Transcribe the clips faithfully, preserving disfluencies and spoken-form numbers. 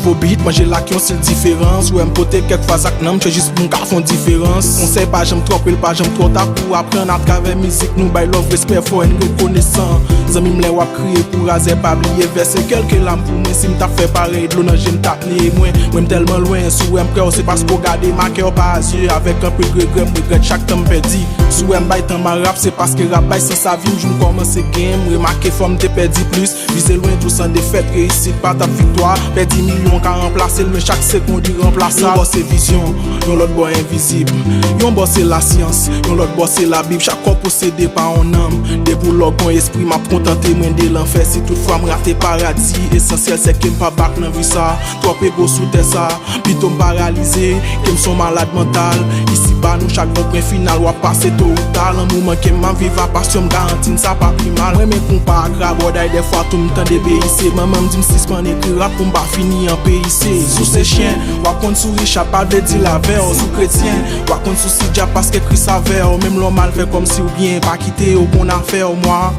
Pou beat, manje l ak yon stil diferan. Si w wè m pote kèk fraz ak nanm, se jis pou m ka fè yon diferans. Konsèy pa janm twò pre, l pa janm twò ta pou aprann. Atravè mizik nou bay love, respè fò, n rekonesan. Zanmi m, lè w ap kriye pou razè, pa bliye vèse kèlke lam pou mwen. Si m t ap fè parèy, dlo nan je m t ap neye mwen. Mwen m tèlman lwen, si w wè m prè w, se paske w gade makè w pa a zye. Avèk anpil regrè, m regrèt chak tan m pèdi. Si w wè m bay tan m a rap, se paske rap bay sans a vi m. Jou m kòmanse gen, m remake fò m te pèdi plis. Vize lwen, tou san defèt, reyisit pa t ap viktwa. Pèdi milyon ka ranplase l, men chak segonn li ranplasab. Yon bò se vizyon, yon lòt bò envizib. Yon bò se lasyans, yon lòt bò se Labib. Chak kò posede pa yon nanm. Depi w lòk yon espri, m ap kontante mwen de lanfè. Si toutfwa m rate paradi, esansyèl se ke m pa back nan vi sa. Twòp ego sou tè sa. Pito m paralize, ke m se yon malad mantal. Isiba nou chak gon pwen final, w ap pase to ou ta. Lanmou manke m, m ap viv a pasyon, m garanti n sa pa pi mal. Mwen renmen konpa ak rabòday, dèfwa tou m tande B I C. Manman m di m sispann ekri rap pou m pa fini an P I C. Si w se chen, w ap konn si w rich, sa pa vle di l avè w. Si w kretyen, w ap konn si w si djab paske Kris avè w. Menm lè w mal fè kòmsi w byen, pa kite yo konn afè w. Mwa,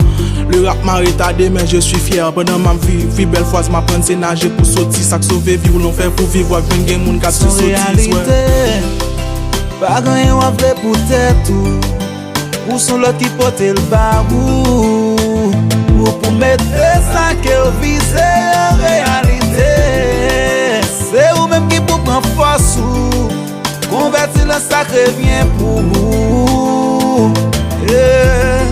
le rap m'a retardé, mais je suis fier. Pandan m ap viv, pi bèl fraz m aprann se naje pou soti. Sa k sove vi w, lè w fè pou viv, w ap jwenn gen moun k ap di sotiz, wè. Pa gen yon w ap vle pou tèt ou. Ou se yon lòt ki pote l ba ou. Ou pou mete sa ke w vize an reyalite. Se ou menm ki pou pran fòs ou. Konvèti l an sa k revyen pou ou. Yeah,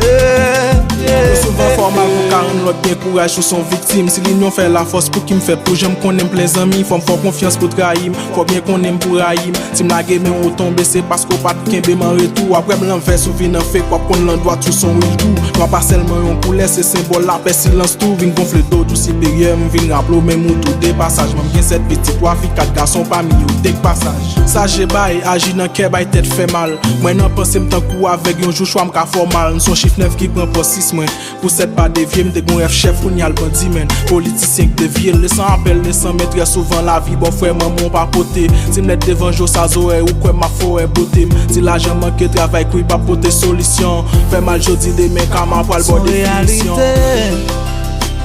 yeah, yeah. Twò souvan fè w mal pou ka rann lòt gen kouraj, ou se yon viktim. Si linyon fè lafòs, pouki m fè pou janm konnen m plen zanmi? Fò m fè w konfyans pou trayi m. Fò w byen konnen m pou rayi m. Si m lage men w tonbe, se paske w pa t kenbe m an retou. W ap wè m lanvè si w vin an fake, w ap konn landwat ou se yon ridou. Nwa pa sèlman yon koulè, se senbòl lapè, silans tou. Vin gonfle do tou siperyè, m vin raple w menm ou tou de pasaj. Mwen m gen sèt pitit, twa fi, kat gason, pami yo de k pasaj. Saje bay, aji nan kè, bay tèt fè mal. Mwen nan panse m tankou avèg, yon jou chwa m ka fè w mal. M se yon chif nèf ki pran pòz sis mwen. Pou sèt pa devye, m te gon rèv chèf, kounye a l bandi, menn. Politisyen k devye l, lesan apèl, lesan mètrès, souvan lavi ba w frè manman w pa pote. Si m lèd devan jo sa zorèy, ou kwè m ap fè w wè bote m. Si lajan manke, travay kou, pa pote solisyon. Fè mal jodi, demen kama pral ba w definisyon.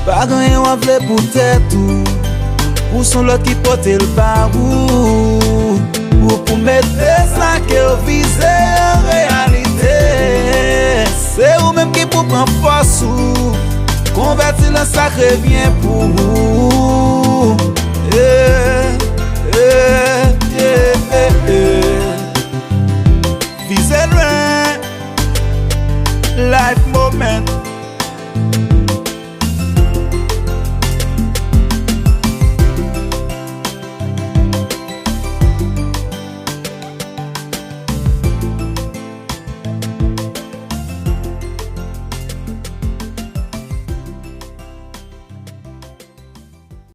Pa gen yon w ap vle pou tèt ou. Ou se yon lòt ki pote l ba ou. Ou pou mete sa ke w vize an reyalite. Se ou menm ki pou pran fòs ou. Konvèti l an sa k revyen pou ou.